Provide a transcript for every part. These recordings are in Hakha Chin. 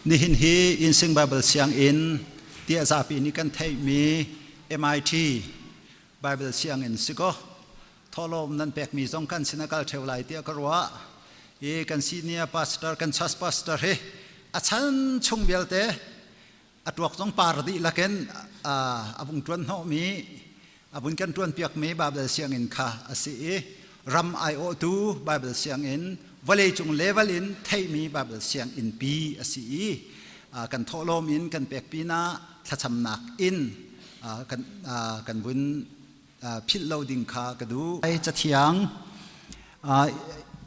Nihin hi Innsing Bible Sianginn tiah zapi nih kan theihmi MIT Bible Sianginn si kaw thawhlawm nan pekmi zong kan sin a kal ṭheo lai tiah ka ruah. I kan senior pastor, kan church pastor hi a chan chung vialte a tuak zong par dihlak in a vung ṭuan hnawhmi a vun kan ṭuanpiakmi Bible sianginn kha a si i ram aiawhtu Bible sianginn vawleicung level in theihmi Bible sianginn pi a si i kan thawhlawm in kan pek pinah thlacamnak in kan vun philh lo ding kha ka duh. Cathiang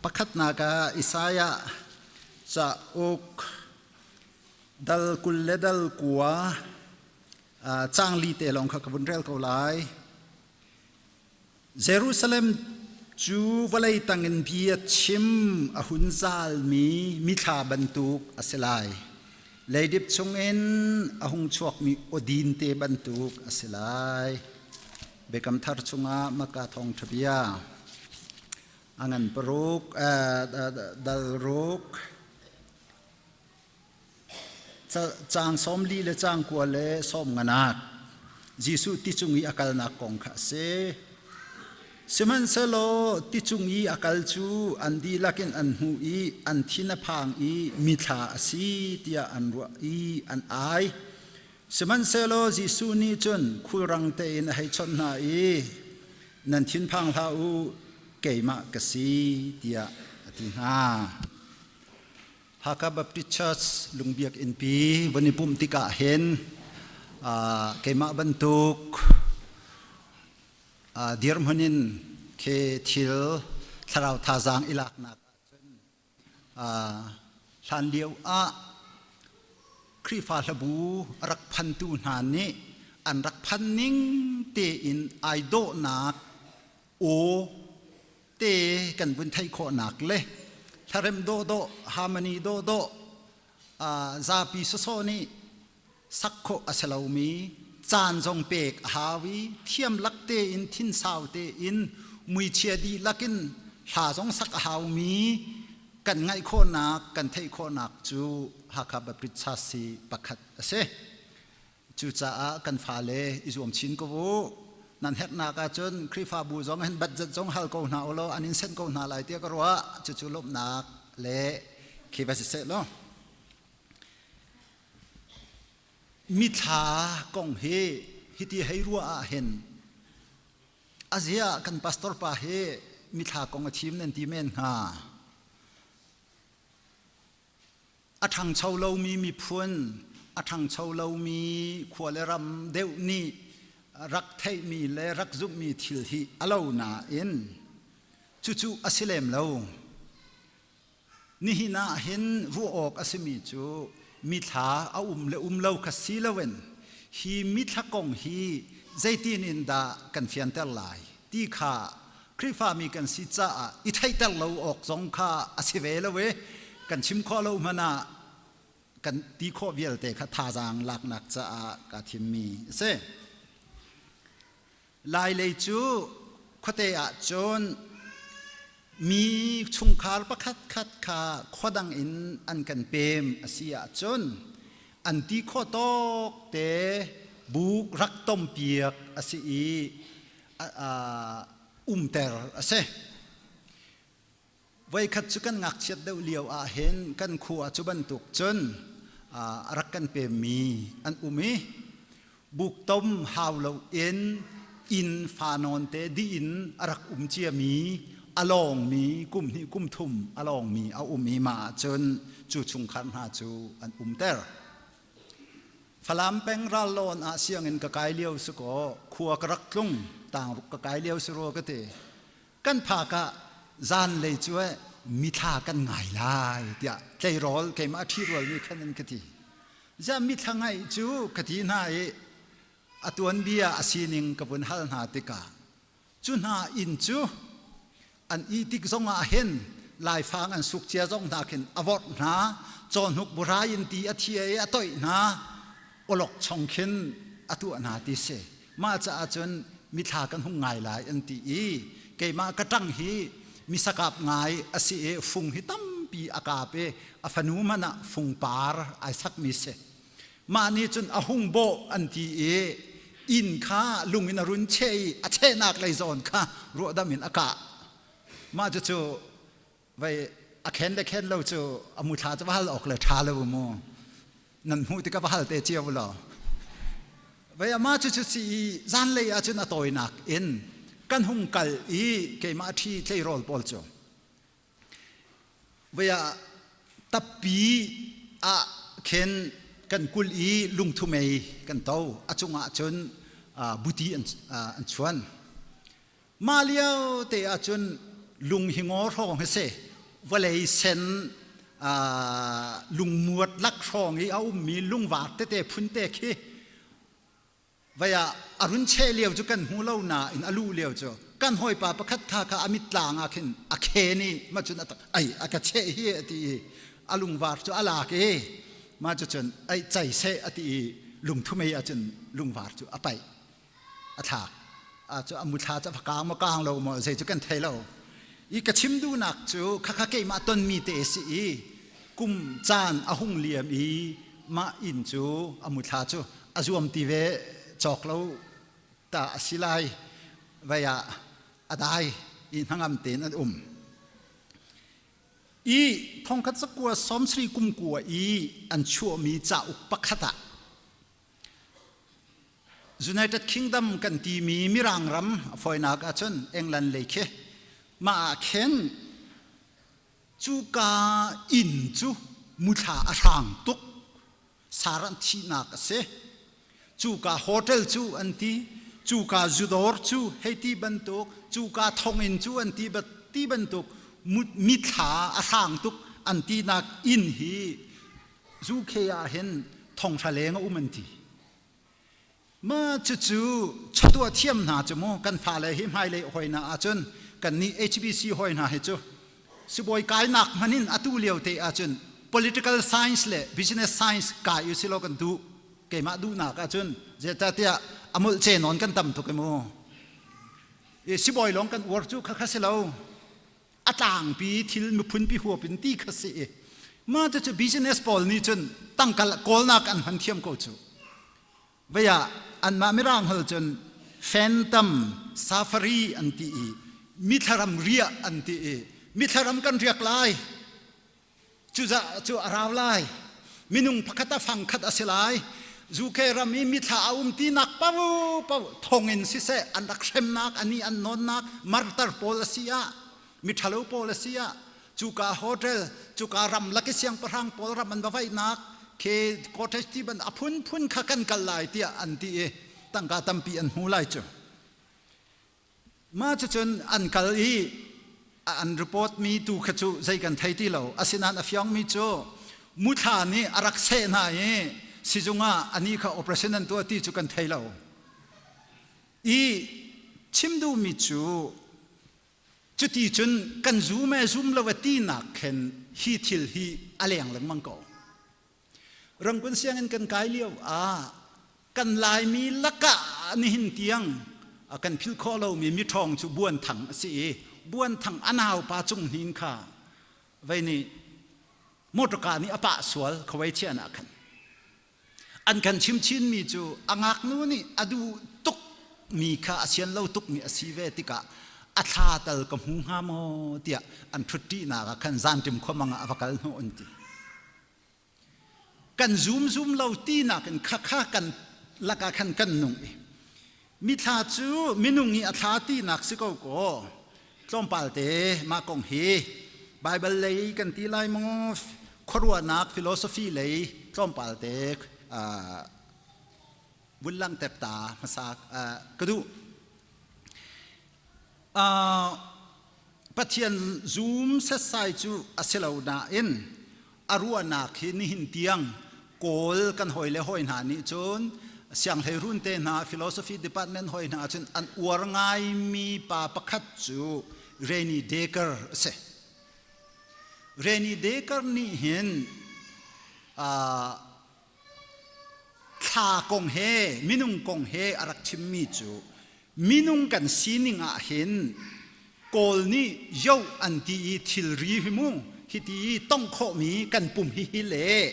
pakhatnak ah Isaiah cauk Dal 20 le dal 9 caang li te lawng kha ka vun rel ko lai. Jerusalem cu vawlei tangin bia chim a hun zalmi mithla bantuk a si lai. Leidip chungin a hung chuakmi awdin te bantuk a si lai. Biakam thar chungah Maka thawngṭha bia a ngan paruk dal ruk Caang 40 le caang 9 le 90 Jesuh ti cung i a kalnak kong kha a si. Sihmanhsehlaw ti cung i a kal cu an dihlak in an hmuh i an thin a phang i mithla a si tiah an ruah i an ai. Sihmanhsehlaw Jesuh nih cun khulrang tein a hei chawnh hna i, Nan thinphang hlah u, keimah ka si, tiah a ti hna. Hakha Baptist Church Lungbiak innpi von i pumh tikah hin keimah bantuk dirhmun in khi thil thlarau thazaang i laknak ahcun hlan lio ah Khrihfa hlabu a rak phantu hna nih an rak phan ning tein ai dawhnak aw te kan vun theih khawhnak le hlarem dawhdawh harmony dawhdawh zapi sawsawh nih sak khawh a si lomi caan zong pek a hau i thiam lak tein thinsau tein muichia dihlak in hla zong sak a haumi kan ngaih khawhnak kan theih khawhnak cu Hakha Baptist Church hi pakhat a si. Cucaah kan fale i zuam chin ko u. Nan herhnak ahcun Khrihfabu zong hin budget zong hal ko hna u law an in senh ko hna lai tiah ka ruah. Cucu lawmhnak le khi va si seh law. Mithla kong hi hiti hei ruah ah hin azia kan pastor pa hi mithla kong a chim nan ti men hnga. A ṭhangcho lomi miphun, a ṭhangcho lomi khua le ram deuh nih rak theihmi le rak zumhmi thil hi a lo nain cucu a si lem lo. Nihin ah hin ruah awk a simi cu mithla a um le um lo kha si loin hi mithla kong hi zeitin in dah kan fianter lai ti kha Khrihfami kan si caah i theihter lo awk zong kha a si ve lo i kan chim khawh lo hmanh ah kan ti khawh vialte kha thazaang laknak caah kaa thimmi a si. Lailei cu khuate ah cun mi chungkhar pakhat khat kha khuadang in an kan pem a si ahcun an ti khawh tawk te buk rak tompiak a si i umter a si. Voikhat cu kan ngakchiat deuh lio ah hin kan khua cu bantuk cun a rak kan pemmi an um i buktom hau loin inn fa nawn te dih in a rak um ciami a lawngmi kum hnih kum thum a lawngmi a um i mah ahcun cu chungkhar hna cu an umter. Falam peng rallawn ah sianginn ka kai lio si kaw khua ka rak tlung tangruk ka kai lio si rua ka ti. Kan phak ah zanlei cu eh mithla kan ngai lai tiah tleirawl keimah ṭhi rualmi khan an ka ti. Ziah mithla ngaih cu ka ti hna i a tuanbia a sining ka vun hal hna tikah Cu hna inn cu an ih tik zongah hin laifang an suk cia zong hna khin a vorh hna, cawhnuk burai in ti a thia i a toih hna, awlok chong khin a tuah hna ti si. Mah caah cun mithla kan hung ngai lai an ti i keimah ka ṭang hi misakap ngai a si i fung hi tampi. pi a kap i a fanu hmanh ah fungpar ai sakmi si. Mah nih cun a hung bawh an ti i inn kha lung in a run cheh i a chehnak lei zawn kha ruahdam in a kah. Mah cucu vei a khen le khen lo cu a muthla cu va hal awk le ṭha lo mu. Nan hmuh tikah va hal te cio law. Vei amah cu cu si i zanlei ah cun a tawinak in kan hung kal i keimah ṭhi tleirawl pawl cu vei ah tappi ah khin kan kul i lungthu mei kan to a cungah cun buti an chuan. Mah lio te ahcun lung hi ngaw hrawng hi si. Vawlei sen lungmuat lak hrawng i a ummi lungvar tete phun te khi vei ah a run cheh lio cu kan hmu lo nain a luh lio cu kan hawipa pakhat kha kha a mit tlang ah khin a khen i mah cun a ai a ka cheh hi a ti i a lungvar cu a lak i mah cu cun ai cai seh a ti i lungthu mei ah cun lungvar cu a paih. A thlak cu a muthla cu a kang maw kang lo maw zei cu kan thei lo. I ka chim duhnak cu khakha keimah tonmi te si i kum caan a hung liam i mah inn cu a muthla cu a zuam ti ve cawk lo ta a si lai vei ah a dai i hnangam tein an um. I thongkhat zakua sawmsarih kum kua i an chuahmi cauk pakhat ah United Kingdom kan timi Mirang ram a fawinak ahcun England lei khi mah ah khin cuka inn cu muthla a hrang tuk saran thihnak a si. Cuka hotel cu an ti, cuka zudawr cu hei ti bantuk, cuka thonginn cu an ti ti bantuk mithla a hrang tuk an tinak inn hi UK ah hin thonghra leng a um an ti. Ma cucu chawtuah thiam hna cu mu kan fale hi hmailei hoi hna ahcun kan nih HBC hoi hna hi cu sibawi kainak hman in atu lio te ahcun political science le business science kai u silo kan duh keimah duhnak ahcun zeicahtiah a mulh ce nawn kan tam tuk i mu i sibawi lawng kan uar cu kha kha si lo a tlangpi thil miphunpi huap in ti kha si i mah cu business pawl nih cun tangka kawlnak an hman thiam ko cu vei ah anmah mirang hol cun phantom safari an ti i mithlaram riah an ti i mithlaram kan riak lai cu cu a rau lai minung pakhat a fang khat a si lai UK ram i mithla a um tinak pau pau thongin siseh an rak hremnak ani an nawnnak martar pawl a si ah miṭhalo pawl a si ah cuka hotel cuka ram lak i siangpahrang pawl ram an va vaihnak khi cottage ti ban a phunphun kha kan kal lai tiah an ti i tangka tampi an hmu lai cu Mah cucun an kal i an report mi tu kha cu zei kan thei ti lo. Asinain a fiangmi cu muthla nih a rak seh hna i sizung ah anih kha operation an tuah ti cu kan thei lo. I chim duhmi cu cuti cun kan zum e zum lo e tinak khin hi thil hi a leng lengmang ko. Rangkun sianginn kan kai lio ah kan Laimi lakah nihin tiang kan philh khawh lomi miṭhawng cu Buan Thang a si i Buan Thang a naupa Cung Hnin kha vei nih motorka nih a pah sual khawei chian ah khan an kan chim chinmi cu a ngaknu nih a duh tuk mi kha a sian lo tukmi a si ve tikah a thla tal ka hmu hnga maw tiah an ṭhutṭinak ah khan zanṭim khuamang ah a va kal hnawh an ti. Kan zum zum lo tinak in khakha kan lakah khan kan nung i mithla cu minung i a thla tinak si ko kaw tlawmpal te mah kong hi Bible lei kan ti lai maw khuaruahnak philosophy lei tlawmpal te vun langhter ta hmasa ka duh. Pathian zum setsai cu a si lo nain a ruahnak hi nihin tiang Kawl kan hawi le hawi hna nih cun sianghleirun te hna philosophy department hawi hna cun an uar ngaimi pa pakhat cu Rene Descartes a si. Rene Descartes nih hin thla kong he minung kong he a rak chimmi cu minung kan sining ah hin Kawl nih yo an ti i thilri hi mu. Hiti tong khawhmi kan pum hi hi le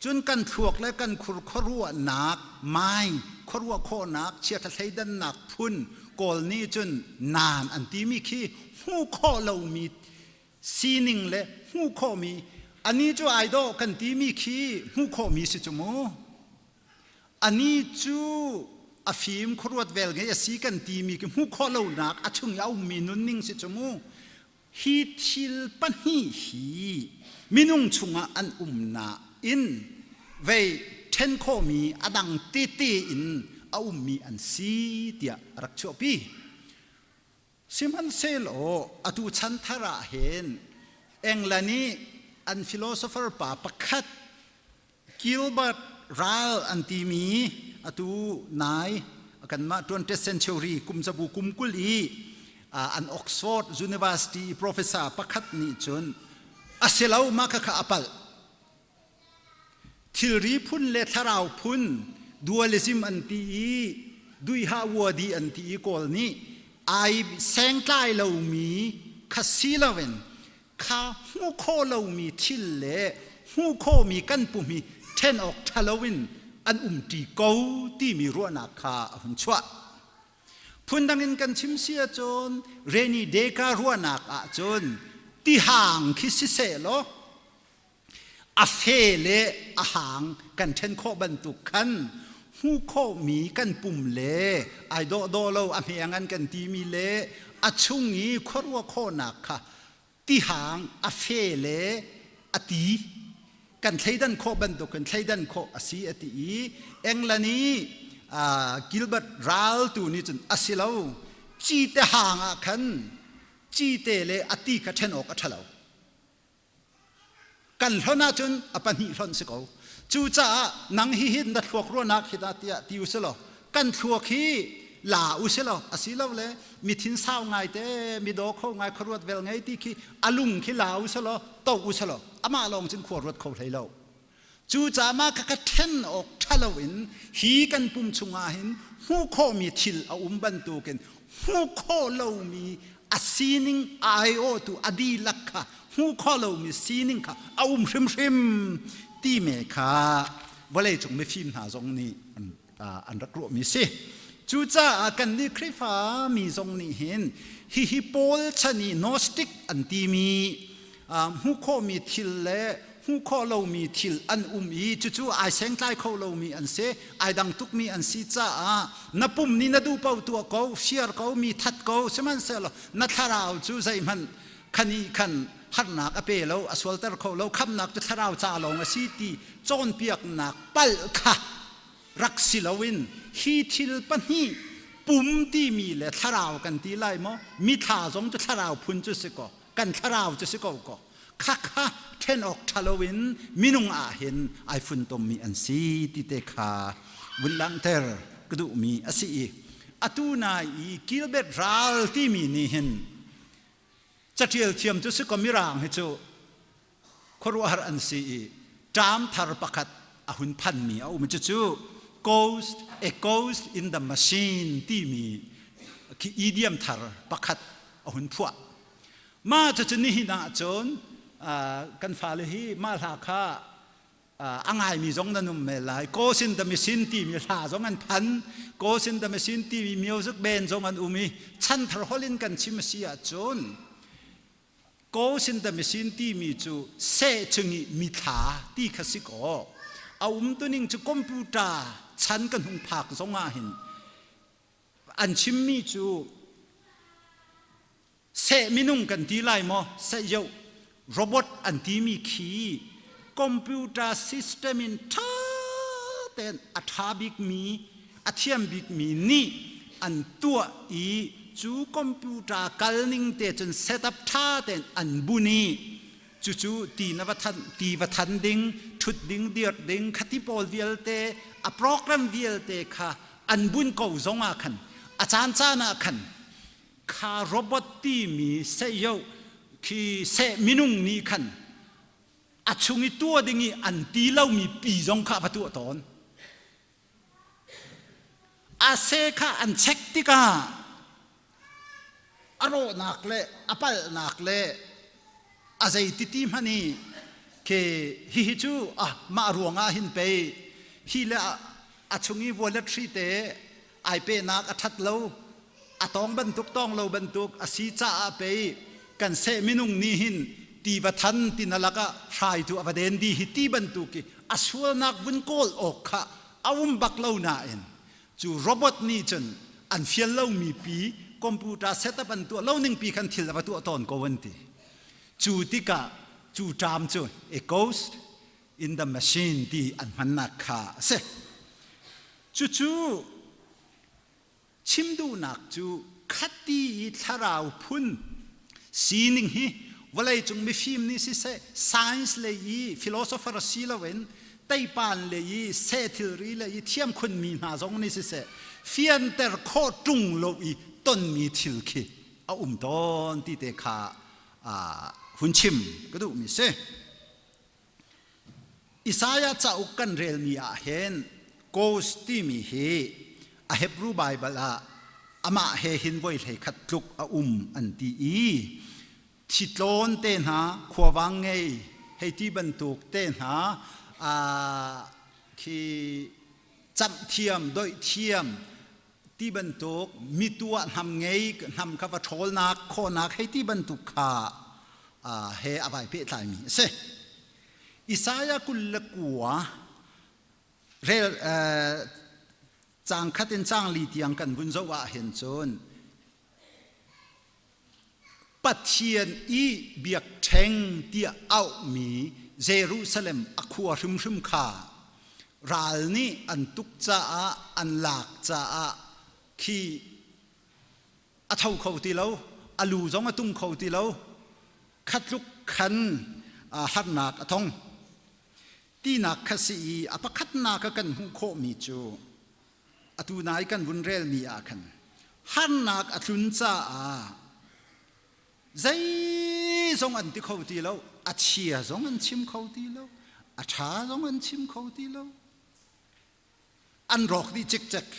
cun kan thluak le kan khur khuaruahnak mind khuaruah khawhnak chiatha thleidannak phun Kawl nih cun naan an timi khi hmuh khawh lomi sining le hmuh khawhmi ani cu ai dawh kan timi khi hmuh khawhmi si cu mu. Ani cu a fim khuaruat vel ngei a si kan timi khi hmuh khawh lonak a chung i a ummi nunning si cu mu. Hi thil pahnih hi minung chungah an um nain vei ṭhen khawhmi a dang tete in a ummi an si tiah a rak chuahpi. Sihmanhsehlaw atu chan thar ah hin England i an philosopher pa pakhat Gilbert Ryle an timi atu nai kanmah 20th century kum zabu kum 20 i an Oxford University professor pakhat nih cun a si lo mah khakha a palh. Thilri phun le thlarau phun dualism an ti i duiha wadi an ti i Kawl nih ai sengtlai lomi kha si loin kha hmuh khawh lomi thil le hmuh khawhmi kan pum hi ṭhen awk ṭha loin an umṭi ko timi ruahnak kha a hun chuah. Phundang in kan chim si ahcun Reni Deka ruahnak ahcun tihang khi siseh law a fe le a hang kan ṭhen khawh bantuk khan hmuh khawhmi kan pum le ai dawh dawh lo a hme ngan kan timi le a chung i khuaruah khawhnak kha tihang a fe le a ti kan thleidan khawh bantuk kan thleidan khawh a si a ti i England i Gilbert Ral tu nih cun a si lo cite hang ah khan cite le a ti kha ṭhen awk a ṭha lo. Kan hlonh ahcun a pahnih hlonh si ko. Cucaah nang hi hin na thluak ruahnak hi dah tiah ti u silaw kan thluak hi la u silaw asilole mi thin sau ngai te mi daw kho ngai khuaruat vel ngei ti khi a lung khi la u silaw to u silaw amah lawng cun khua ruat kho hlei lo. Cucaah mah kha ka ṭhen awk ṭha loin hi kan pum chungah hin hmuh khawhmi thil a um bantukin hmuh khawh lomi a sining a aiawhtu a dihlak kha hmuh khawh lomi sining kha a um hrimhrim ti me kha vawleicung mifim hna zong nih an rak ruahmi si. Cucaah kannih Khrihfa mi zong nih hin hihi Paul chan i Gnostic an timi hmuh khawhmi thil le hmuh khawh lomi thil an um i cucu ai sengtlai kho lomi an si, ai dang tukmi an si caah na pum nih na duh paoh tuah ko, fiar ko, mi that ko, sihmanhsehlaw na thlarau cu zeihmanh khani khan harnak a pe lo, a sualter kho lo, khamnak cu thlarau ca lawng a si ti cawnpiaknak palh kha rak si loin hi thil pahnih pum timi le thlarau kan ti lai maw mithla zong cu thlarau phun cu si ko kan thlarau cu si ko ko khakha ṭhen awk ṭha loin minung ah hin ai funtommi an si ti te kha vun langhter ka duhmi a si i atu nai i Gilbert ral timi nih hin caṭial thiam cu si ko mirang hi cu khuaruahhar an si i ṭam thar pakhat a hun phanmi a um. Cucu ghost a ghost in the machine timi khi idiom thar pakhat a hun phuah. Mah cucu nihin ah cun kan fale hi mah hla kha a ngaimi zong nan um mel lai. Ghost in the machine timi hla zong an phan. Ghost in the machine timi music band zong an um i chanthar holh in kan chim a si ahcun Ghost in the machine timi cu seh chung i mithla ti kha si kaw a umtuning cu computer chan kan hung phak zong ah hin an chimmi cu seh minung kan ti lai maw seh yo robot an timi khi computer system in ṭha tein a ṭha bikmi a thiam bikmi nih an tuah i cu computer kal ning te cun setup ṭha tein an bun i cucu ti na va than ti va than ding ṭhut ding dir ding khati pawl vialte a program vialte kha an bun ko zong ah khan a caan caan ah khan kha robot timi seh khi seh minung nih khan a chung i tuah ding i an ti lomi pi zong kha va tuah tawn. A seh kha an check tikah a rawhnak le a palhnak le A zei titi hmanh i ke hihi cu ah mah ruangah hin pei hi le a chung i wallet hri te ai pehnak a ṭhat lo a tawng bantuk tawng lo bantuk a si caah pei kan seh minung nih hin tiva than tina lakah hraitu a va den di hi ti bantuk i a sualnak vun kawl awk kha a um bak lo nain cu robot nih cun an fial lomi pi computer setup an tuah lo ning pi khan thil a va tuah tawn ko an ti. Cu tikah cu term cu a ghost in the machine ti an hmannak kha a si. Cucu chim duhnak cu khati i thlarau phun sining hi vawleicung mifim nih siseh science lei i philosopher si loin teipan lei i seh thilri lei i thiam khunmi hna zong nih siseh fianter khawh ṭung lo i tonmi thil khi a um tawn ti te kha hun chim ka duhmi si. Isaiah cauk kan relmi ah hin ghost timi hi a Hebrew Bible ah amah he hin voi hlei khat tluk a um an ti i thitlawn te hna khuavang ngei hei ti bantuk te hna khi camh thiam doih thiam ti bantuk mi tuah hnam ngei hnam kha va ṭhawlnak khawhnak hei ti bantuk kha he a vai pehtlaimi a si. Isaiah 29 rel caang khat in caang li tiang kan vun zoh ah hin cun Pathian i biakṭheng tiah auhmi Jerusalem a khua hrimhrim kha ral nih an tuk caah an lak caah khi a tho kho ti lo, a lu zong a tung kho ti lo, kha tluk khan harnak a tong. Tinak kha si i a pakhatnak a kan hmuh khawhmi cu atu nai kan vun relmi ah khan harnak a tlun caah zeizong an ti kho ti lo, a chia zong an chim kho ti lo, a ṭha zong an chim kho ti lo, an rawk dih cikcek.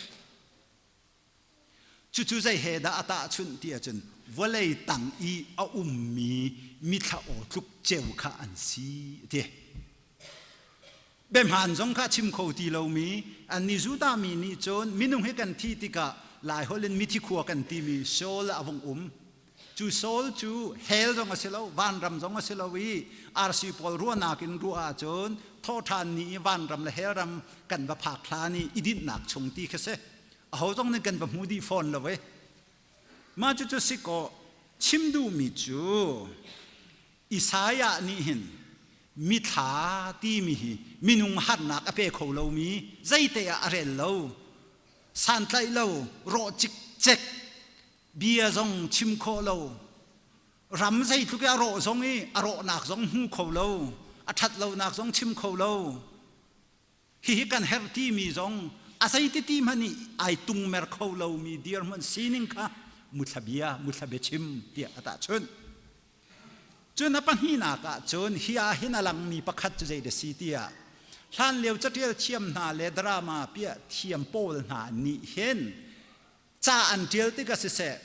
Cucu zei he dah a tahchunh ti ahcun vawlei tang i a ummi mithla aw tluk ceu kha an si a ti. Biahmaan zong kha chim kho ti lomi annih Judah mi nih cun minung hi kan thi tikah Laiholh in mithi khua kan timi Sheol ah a vung um. Cu Sheol cu hell zong a si lo, vanram zong a si lo i RC pawl ruahnak in ruah ahcun thawhṭhan ni i vanram le hell ram kan va phak hlan i i dinhnak chung ti kha si. Aho zong nih kan va hmu dih fawn lo e. Mah cucu si kaw chim duhmi cu Isaiah nih hin mithla timi hi minung harnak a pe kho lomi zeite ah a rel lo, santlaih lo, rawh cikcek, bia zong chim khawh lo, ram zeitluk i a rawh zong i a rawhnak zong hmu kho lo, a ṭhat lonak zong chim kho lo, Hihi kan herh timi zong a zeititi hmanh nih ai tungmer kho lomi dirhmun sining kha muthla bia, muthla biachim tiah a tahchunh. Cun a pahnihnak ah cun hi ah hin a langmi pakhat cu zei dah si tiah hlanlio catial thiam hna le drama piah thiam pawl hna nih hin ca an ṭial tikah siseh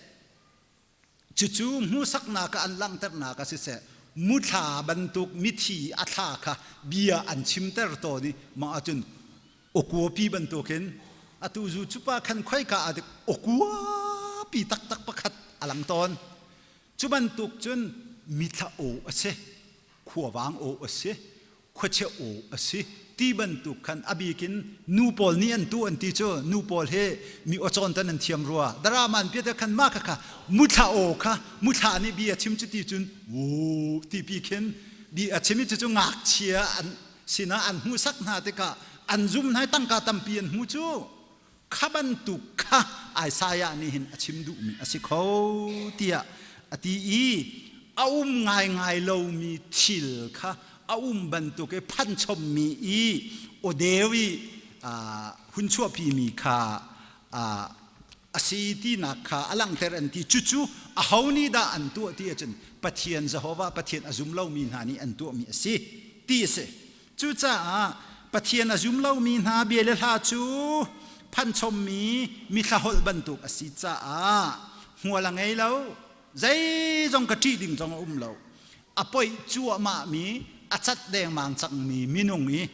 Cucu hmuhsaknak ah an langhternak ah siseh, muthla bantuk mithi a thla kha bia an chimter tawn i mah ahcun awkuapi bantukin atu zu cu pa khan khoika ah dik awkuapi taktak pakhat a lang tawn. Cu bantuk cun mithla aw a si, khuavang aw a si, khuachia aw a si ti bantuk khan a bik in nu pawl nih an tu an ti cu nu pawl hi mi aw tan an thiam rua drama an piat khan ma kha kha muthla aw kha muthla nih bia chim cu ti cun u ti pi khin bi a chim cu cu ngakchia an sinah an hmuhsak hna tikah an zum hna tangka tampi an hmu cu kha bantuk kha Isaiah nih hin a chim duhmi a si kho tiah a ti i a um ngaingai lomi thil kha a um bantuk i phanchommi i awdeu i hun chuahpimi kha a si tinak kha a langhter an ti. Cucu aho nih dah an tuah ti ahcun Pathian Jehovah Pathian a zum lomi hna nih an tuahmi a si ti a si. Cucaah Pathian a zum lomi hna bia le hla cu phanchommi mithla holh bantuk a si caah hmual a ngei lo. Zeizong ka ṭih ding zong a um lo. A poih cuahmahmi, a cat dengmang cangmi minung i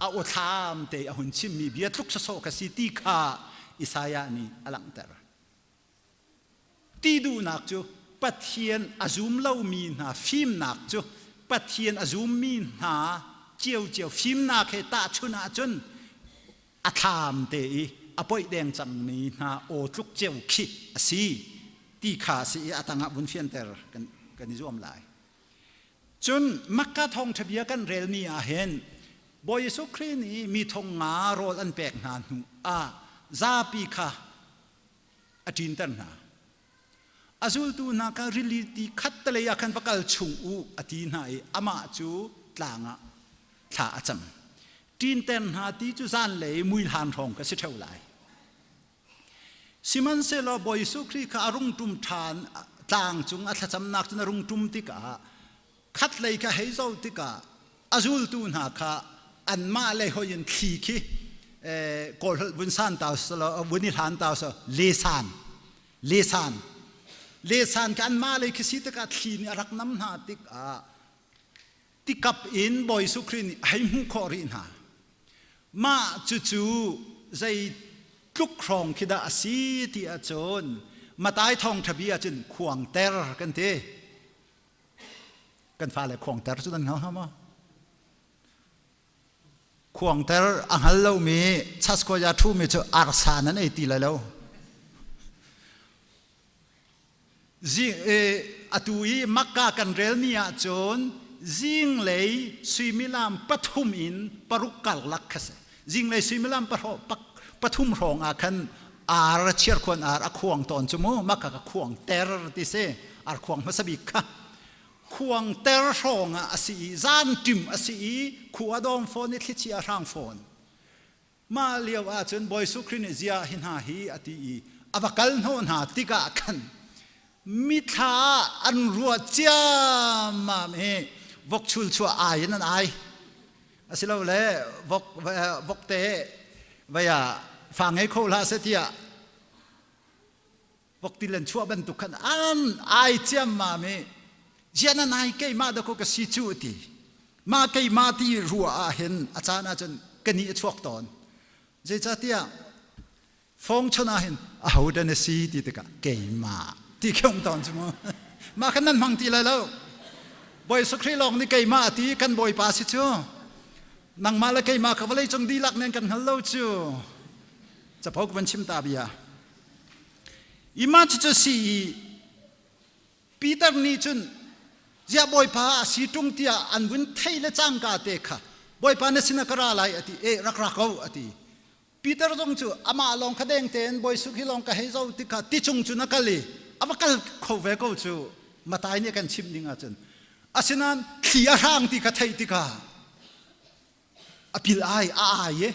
a awthlam te a hun chimmi bia tluk sawsawh ka si ti kha Isaiah nih a langhter. Ti duhnak cu Pathian a zum lomi hna fimnak cu Pathian a zummi hna ciocio fimnak he tahchunh ahcun a thlam te i a poih deng cangmi hna aw tluk ceu khi a si ti kha a si i a tangah vun fianter kan, kan i zuam lai. Cun Makka thawngṭha bia kan relmi ah hin Bawi Jesuh Khrih nih mi thong nga rawl an pek hna hnu ah zapi kha a ṭinter hna. A zultu hna kha rili ti khattelei ah khan va kal chung u a ti hna i amah cu tlang ah thla a cam. Ṭinter hna ti cu zanlei muihlan hrawng ka si ṭheo lai. Sihmanhsehlaw Bawi Jesuh Khrih kha a rung ṭum ṭhan tlang cung a thlacamnak cun a rung ṭum tikah khatlei kha hei zoh tikah a zultu hna kha anmah lei hoi in thli khi kawlholh vun san ta vun i hlan ta lesan lesan lesan kha anmah lei khi si tikah thli nih a rak nam hna tikah tikap in Bawi Jesuh Khrih nih a hei hmuh khawh rih hna. Mah cucu zei tluk hrawng khi dah a si ti ahcun Matai thawngṭha bia cun khuangter kan ti. Kan fale khuangter cu nan hngal hnga maw? Khuangter a hngal lomi chaskoya ṭhumi cu arsa nan ei ti lai lo. Atu i Makkah kan relmi ahcun zinglei suimilam pathum in paruk karlak kha si. Zinglei suimilam pathum hrawng ah khan ar chiarkhuan ar a khuang tawn cu mu Makkah ka khuang ter ti si ar khuang hmasa bik kha khuang ter hrawng ah a si i zan ṭim a si i khua dawm fawn i thlichia a hrang fawn Mah lio ahcun Bawi Jesuh Khrih nih ziah hi hna hi a ti i a va kal hnawh hna tikah khan mithla ah an ruah ciammam i vok chul chuah ai in an ai. Asilole vok vokte vei ah fa ngei kho hlah seh tiah voktil an chuah bantuk khan an ai ciammam i ziah nan ai keimah dakaw ka si cu ti mah keimah ti ruah ah hin a caan ahcun ka nih a chuak tawn zeicahtiah fong chon ah hin aho dah na si ti tikah keimah ti khi um tawn cu mu mah khan nan hmang ti lai lo Bawi Khrih lawng nih keimah a ti kan Bawipa si cu nangmah le keimah ka vawlei cung dihlak nen kan hngal lo cu capo ka van chim ta bia Ima cucu si i Peter nih cun ziah Bawipa a si ṭung tiah an vun thei le cangka te kha Bawipa na sinah ka ra lai a ti e rak ra ko a ti Peter zong cu amah lawng kha deng tein Bawi Suk hi lawng ka hei zo ti kha ti chung cun a kal i a va kal kho ve ko cu Matai nih a kan chimh ding ahcun asinain thli a hrang ti kha theih tikah a pil ai a ai i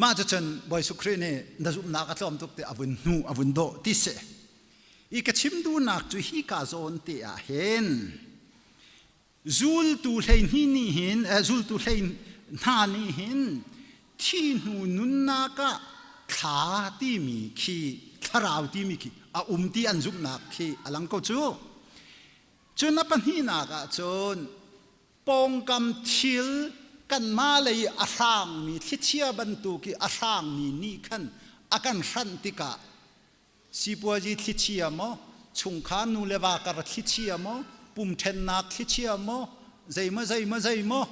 Mah cucun Bawi Jesuh Khrih nih na zumhnak a tlawm tuk tiah a vun hnu a vun dawh ti si. I ka chim duhnak cu hi ka zawn te ah hin zultu 12 nih hin zultu hlei hna nih hin thi hnu nunnak ah thla timi khi thlarau timi khi a um ti an zumhnak khi a lang ko cu. Cun a pahnihnak ah cun pawngkam thil kanmah lei a hrangmi thlichia bantuk i a hrangmi nih khan a kan hranh tikah sipuazi thlichia maw chungkhar nu le va kar thlichia maw pumṭhennak thlichia maw zeimaw zeimaw zeimaw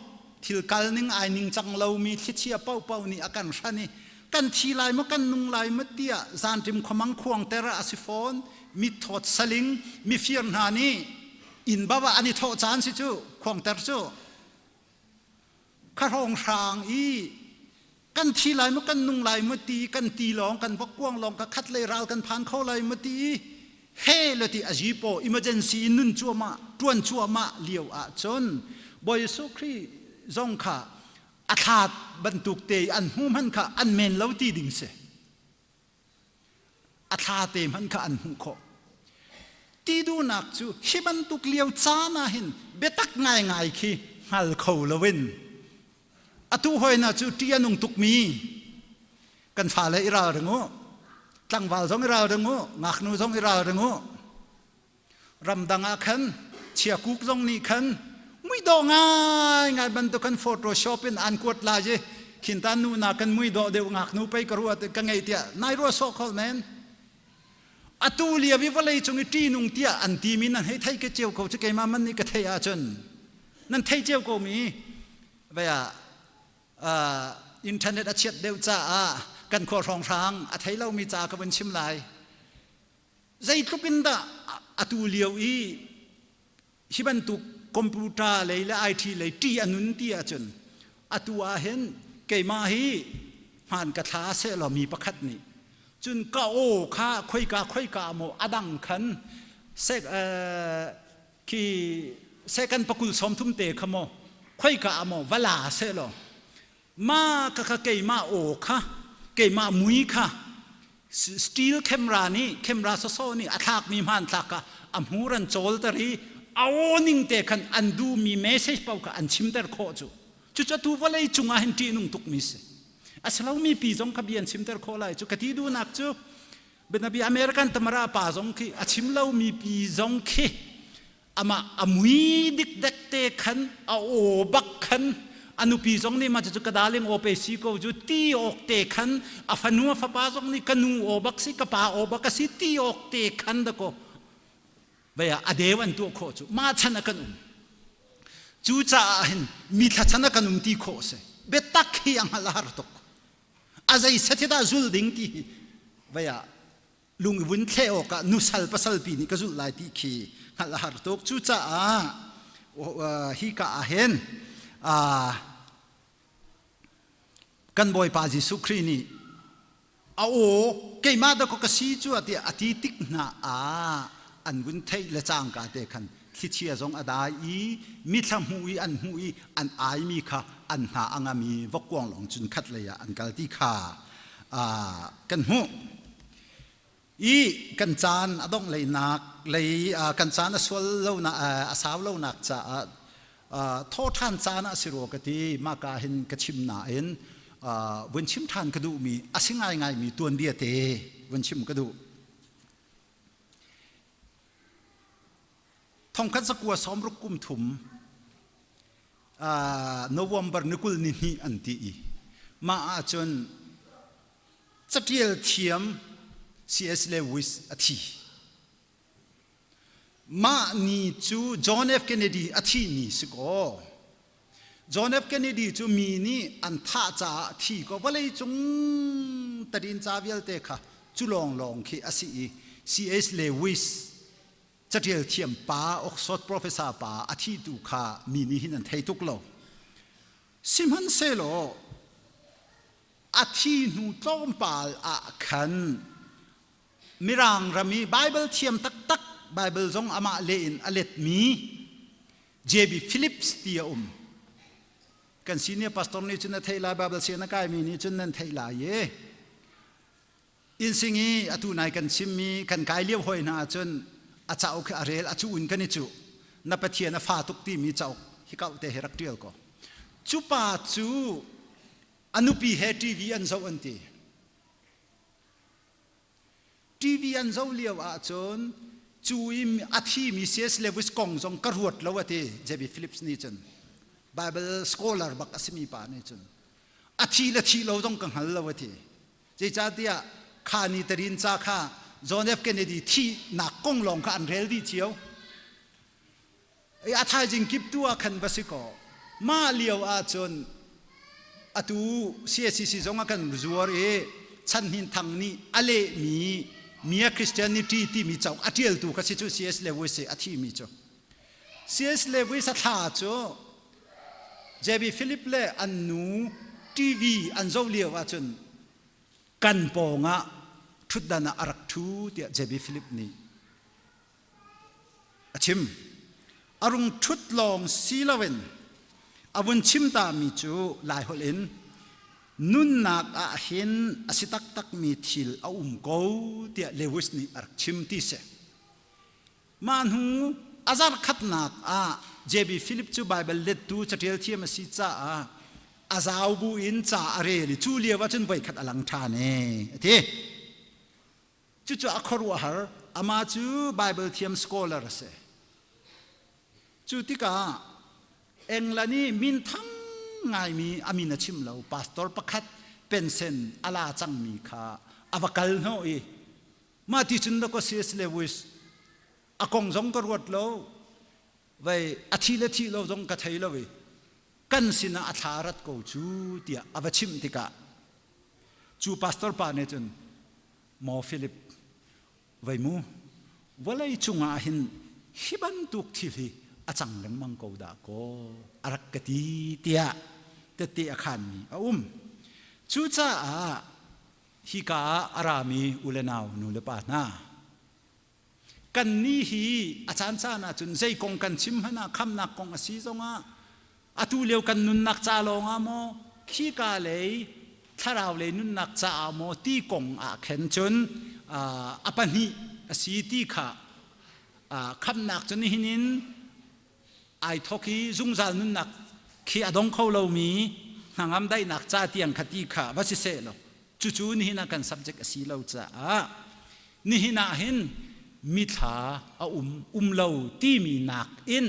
thil kal ning ai ning cang lomi thlichia paohpaoh nih a kan hran i kan thi lai maw kan nung lai maw tiah zanṭim khuamang khuangter ah a si fawn mitthawt saling mifir hna nih inn bab ah an i thawh caan si cu khuangter cu kha hrawng hrang i kan thi lai maw kan nung lai maw ti kan ti lawng kan vokkuang lawng ka khat lei ral kan phan kho lai maw ti he le ti azipo emergency in nun cuahmah tuan cuahmah lio ah cun Bawi Jesuh Khrih zong kha a thla bantuk te an hmu hman kha an men lo ti ding si a thla te hmanh kha an hmuh khawh. Ti duhnak cu hi bantuk lio caan ah hin biatak ngaingai khi hngal kho loin atu hawina cu ṭih a nung tukmi kan fale i ralring u tlangval zong i ralring u ngaknu zong i ralring u ramdang ah khan. Chiakuk zong nih khan muidawh ngaingai bantuk kan photoshop in an kuat lai i khin ta nu na kan muidawh deuh ngaknu pei ka ruat ka ngei tiah nai ruah sawh khol men. Atu lio i vawlei cung i ṭihnung tiah an timi nan hei thei ke cio ko cu keimah man nih ka theih ahcun nan thei cio ko mi vaya internet a chiat deuh caah kan khua hrawnghrang a thei lomi ca ka vun chim lai. Zeitluk in dah atu lio i hi bantuk computer lei le IT lei ṭih a nun ti ahcun atu ah hin keimah hi hmaan ka thla sehlaw mi pakhat nih cun ka aw kha khoika khoika maw a dang khan sek khi second pakul 30 te kha maw khoika maw va la sehlaw ma ka kha keimah aw kha keimah mui kha steel camera nih camera sawsawh nih a thlakmi hmanthlak kha a hmur an cawlter i a aw ning te khan an duhmi message paoh kha an chimter khawh cu cucu tu vawlei cungah hin ṭihnung tukmi si a si lomi pi zong kha bia an chimter khawh lai cu ka ti duhnak cu bianabi American tamara pa zong khi a chim lomi pi zong khi amah a mui dikdek te khan a aw bak khan a nupi zong nih mah cucu ka darling aw pe si ko cu ti awk te khan a fanu a fapa zong nih ka nu aw bak si ka pa aw bak a si ti awk te khan dakaw vei ah a deu an tuah khawh cu mah chan a kan um cu caah hin mi thla chan a kan um ti khawh si biatak hi a hngal a har tuk a zei set dah zul ding ti hi vei ah lung i vun thleh awkah nusal pasal pi nih ka zulh lai ti khi hngalh a har tuk. Cucaah hi ka ah hin kan Bawipa Jesuh Khrih nih a aw keimah dah ka si cu tiah a ti tik hna ah an vun theih le cangka te khan thlichia zong a dai i mithla hmuh i an hmuh i an aimi kha an hna a ngam i vokkuang lawng cun khat lei ah an kal ti kha kan hmuh. I kan caan a dongh leinak lei kan caan a sual lonak a sau lonak caah thawṭhan caan ah si rua ka ti mah ka hin ka chim nain vun chim ṭhan ka duhmi a si ngaingaimi tuanbia te vun chim ka duh. Thongkhat zakua 60 kum thum November ni 20 ni hnih an ti i mah ahcun catial thiam C.S. Lewis a thi. Mah ni cu John F. Kennedy a thi ni si kaw John F. Kennedy cu mi nih an thah caah thi kaw vawlei cung tadin ca vialte kha cu lawnglawng khi a si i C.S. Lewis catial thiam pa Oxford professor pa a thi tu kha mi nih hin an thei tuk lo. Sihmanhsehlaw a thi hnu tlawmpal ah khan Mirang ram i Bible thiam taktak Bible zong amah leh in a letmi J.B. Phillips ti a um. Kan senior pastor nih cun a theih lai Bible sian a kaimi nih cun nan theih lai i innsing i atu nai kan chimmi kan kai lio hoi hna ahcun a cauk hi a rel a cu in kan i cuh na Pathian a fa tuk timi cauk hi kau te hi rak ṭial ko. Cu pa cu a nupi he TV an zoh an ti. TV an zoh lio ahcun cu i a thimi C.S. Lewis kong zong ka ruat lo a ti J.B. Phillips nih cun Bible scholar bak a simi pa nih cun a thi le thi lo zong ka hngal lo a ti zeicahtiah kha ni tarin ca kha John F. Kennedy thihnak kong lawng kha an rel dih cio A thaizing kip tu ah khan va si kaw mah lio ahcun atu CACC zong ah kan zuar i Chan Hnin Thang nih a lehmi Mia Christianity timi cauk a ṭialtu kha si cu C.S. Lewis i a thimi cu. C.S. Lewis a thla cu J.B. Philip le an nu TV an zoh lio ahcun kan pawngah ṭhutdan ah a rak ṭhu tiah J.B. Philip nih A chim. A rung ṭhut lawng si loin a vun chim tami cu Laiholh in nunnak ah hin a si taktakmi thil a um ko tiah Lewis nih a rak chim ti si. Mah hnu a zarh khatnak ah J.B. Philip cu Baibal lettu caṭial thiam a si caah a zau bu in ca a rel i cu lio ah cun voikhat a lang ṭhan ee a ti. Cucu a khuaruahhar. Amah cu Bible thiam scholar a si. Cu tikah England i minthang ngaimi a min a chim lo pastor pakhat pensen a la cangmi kha a va kal hnawh i mah ti cun dakaw C.S. Lewis a kong zong ka ruat lo vei a thi le thi lo zong ka thei lo i kan sinah a thla rat ko cu tiah a va chimh tikah cu pastor pa nih cun maw Philip Vei mu, vawlei cungah hin hi bantuk thil hi a cang lengmang ko dah kaw a rak ka ti tiah tette a khanmi a um. Cucaah hika ah a rami u le nau nu le pa hna, kannih hi a caancaan ahcun zei kong kan chim hmanh ah khamnak kong a si zongah Atu lio kan nunnak ca lawngah maw khika lei thlarau lei nunnak caah maw ti kong ah khin cun a pahnih a si ti kha khamnak cu nihin in ai thok i zungzal nunnak khi a dong kho lomi hnangam daihnak ca tiang kha ti kha va si seh law cucu nihin ah kan subject a si lo caah nihin ah hin mithla a um um lo timi nak in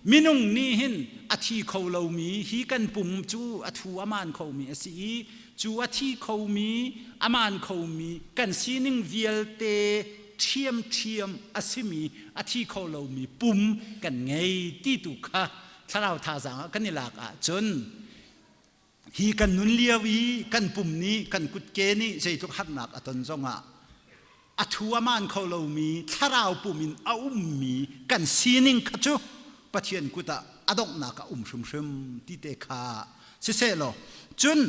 minung nih hin a thi kho lomi hi kan pum cu a thu a maan khomi a si i cu a thi khomi a maan khomi kan sining vialte ṭhiamṭhiam a simi a thi kho lomi pum kan ngei ti tu kha thlarau thazaang ah kan i lak ahcun Hi kan nun lio i kan pum nih kan kutke nih zeitluk harnak a ton zongah a thu a maan kho lomi thlarau pum in a ummi kan sining kha cu Pathian kut ah a donghnak a um hrimhrim ti te kha sisehlaw cun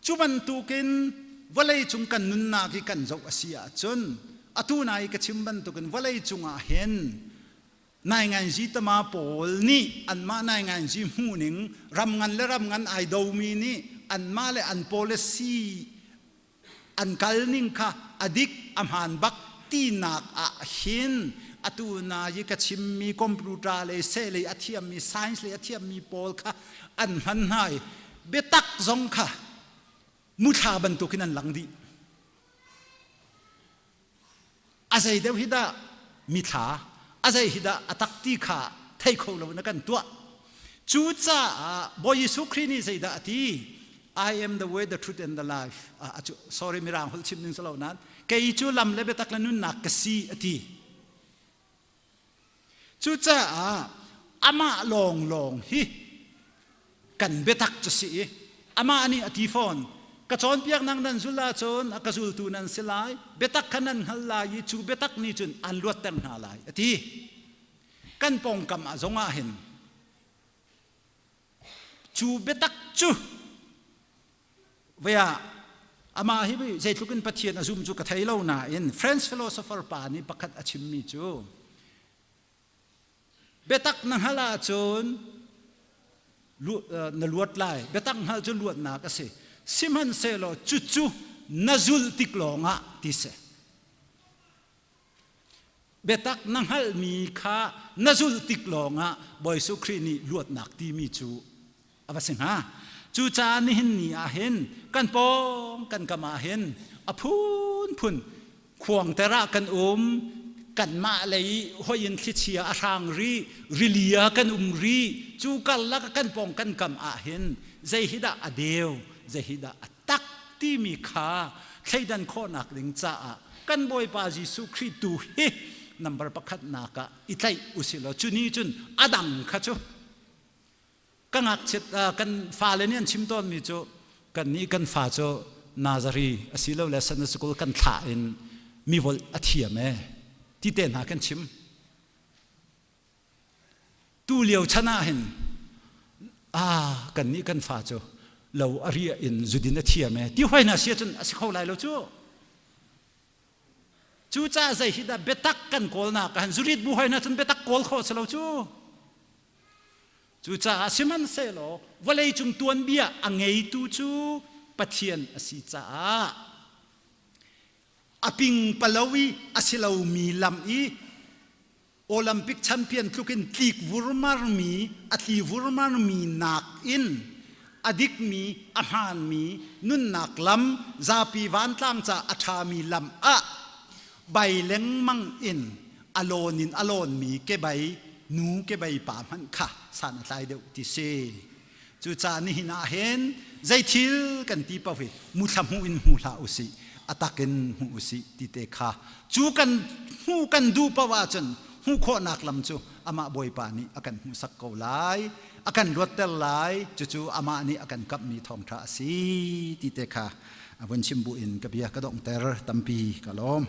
cu bantukin vawlei cung kan nunnak hi kan zoh a si ahcun atu nai ka chim bantukin vawlei cungah hin Nainganzi tama pawl nih anmah nainganzi hmuhning ram ngan le ram ngan ai domi nih anmah le an policy an kal ning kha a dik a hmaan bak tinak ah hin atu na i ka chimmi computer lei seh lei a thiammi science lei a thiammi pawl kha an hman hna i biatak zong kha muthla bantukin an lang dih. A zei deuh hi dah mithla, a zei hi dah a tak ti kha thei kho lo na kan tuah. Cucaah Bawi Jesuh Khrih nih zeidah a ti? I am the way, the truth and the life. Ah, sorry, mirang holh chim ning si lo nain kei cu lam le biatak le nunnak ka si a ti. Cucaah amah lawnglawng hi kan biatak cu si i amah nih a ti fawn ka cawnpiaknak nan zul ahcun a ka zultu nan si lai biatak kha nan hngal lai i cu biatak nih cun an luatter hna lai a ti kan pawngkam ah zong ah hin cu biatak cu Vei ah amah hi zeitluk in Pathian a zum cu ka thei lo nain French philosopher pa nih pakhat a chimmi cu biatak na hngalh ahcun na luat lai biatak hngalh cu luatnak a si sihmanhsehlaw cucu na zulh tik lawngah ti si Biatak na hngalhmi kha na zulh tik lawngah Bawi Jesuh Khrih nih luatnak timi cu a va si hnga. Cucaah nihin ni ah hin kan pawng kan kam ah hin a phunphun khuangter ah kan um, kanmah lei hoi in thlichia a hrang rih, rili ah kan um rih, cu karlak kan pawng kan kam ah hin zei hi dah a deu, zei hi dah a tak timi kha thleidan khawhnak ding caah kan Bawipa Jesuh Khrih tu hi number pakhatnak ah i tlaih usih law cu ni cun a dang kha cu ka ngakchiat kan fale nih an chim tawnmi cu kan nih kan fa cu Nazari asilole Sunday school kan thlah in mi volh a thiam e ti te hna kan chim Tu lio chan ah hin ah kan nih kan fa cu lo a riah in zudin a thiam e ti hoi na sia cun a si kho lai lo cu. Cucaah zei hi dah biatak kan kawlnak ah hin zurit bu hoi na cun biatak kawl khawh si lo cu. Cucaah sihmanhsehlaw vawlei cung tuanbia a ngeitu cu Pathian a si caah a pingpalo i a si lomi lam i Olympic champion tluk in tlik vurmarmi a tli vurmarmi nakin a dikmi a hmaanmi nunnak lam zapi vantlang ca a ṭhami lam ah bai lengmang in a lawn in a lawnmi kebai. Nu kebei pa hmanh kha san a tlai deuh ti si. Cucaah nihin ah hin zei thil kan ti paoh hi muthla hmuh in hmu hlah usih, a tak in hmu usih ti te kha cu kan hmu kan duh paoh ahcun hmuh khawhnak lam cu amah Bawipa nih a kan hmuhsak ko lai, a kan luatter lai. Cucu amah nih a kan kamhmi thawngṭha a si ti te kha a vun chim bu in ka bia ka donghter. Tampi ka lawm.